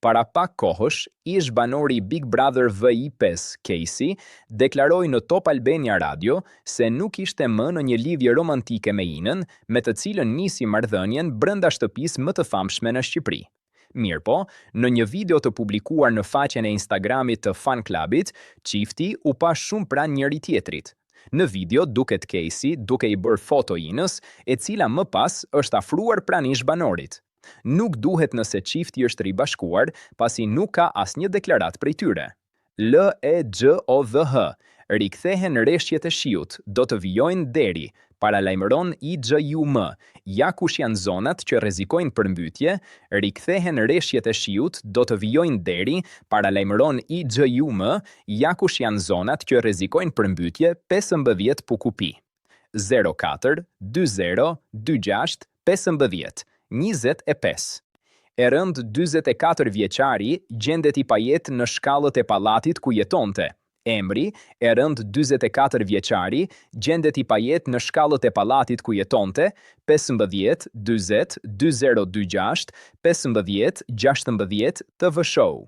Para pak kohësh, ish-banori i Big Brother VIP-s, Kejsi, deklaroi në Top Albania Radio se nuk ishte më në një lidhje romantike me Inën, me të cilën nisi marrëdhënien brenda shtëpisë më të famshme në Shqipëri. Mirëpo, në një video të publikuar në faqen e Instagramit të Fan Club-it, çifti u pa shumë pranë njëri-tjetrit. Në video duket Kejsi duke i bërë foto Inës, e cila më pas është afruar pranë ish-banorit. Nuk duhet nëse çifti është ribashkuar, pasi nuk ka asnjë deklaratë prej tyre. LEGODH, Rikthehen reshjet e shiut, do të vijojnë deri, paralajmëron IGJM, ja kush janë zonat që rrezikojnë përmbytje, Rikthehen reshjet e shiut, do të vijojnë deri, paralajmëron IGJM, ja kush janë zonat që rrezikojnë përmbytje 15 Pukupi. 04, 20, 26, 15, 25. E rëndë 44 vjeçari gjendet i pajetë në shkallët e pallatit ku jetonte. Emri, e rëndë 44 vjeçari gjendet i pajetë në shkallët e pallatit ku jetonte, 15, 40, 2026, 15, 16, TV Show.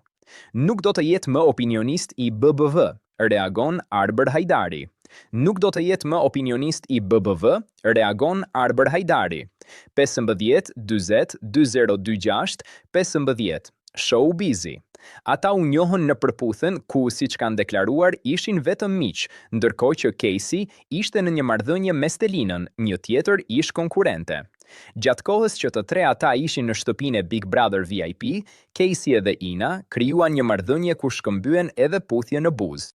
Nuk do të jetë më opinionist i BBV, reagon Arbër Hajdari. Nuk do të jetë më opinionist i BBV, reagon Arbër Hajdari. 15, 40, 2026, 15. Showbizi. Ata u njohën në Përputhen, ku, siç kanë deklaruar, ishin vetëm miq, ndërkohë që Kejsi ishte në një marrëdhënie me Stelinën, një tjetër ish-konkurrente. Gjatë kohës që të tre ata ishin në shtëpinë e Big Brother VIP, Kejsi edhe Ina krijuan një marrëdhënie ku shkëmbyen edhe puthje në buzë.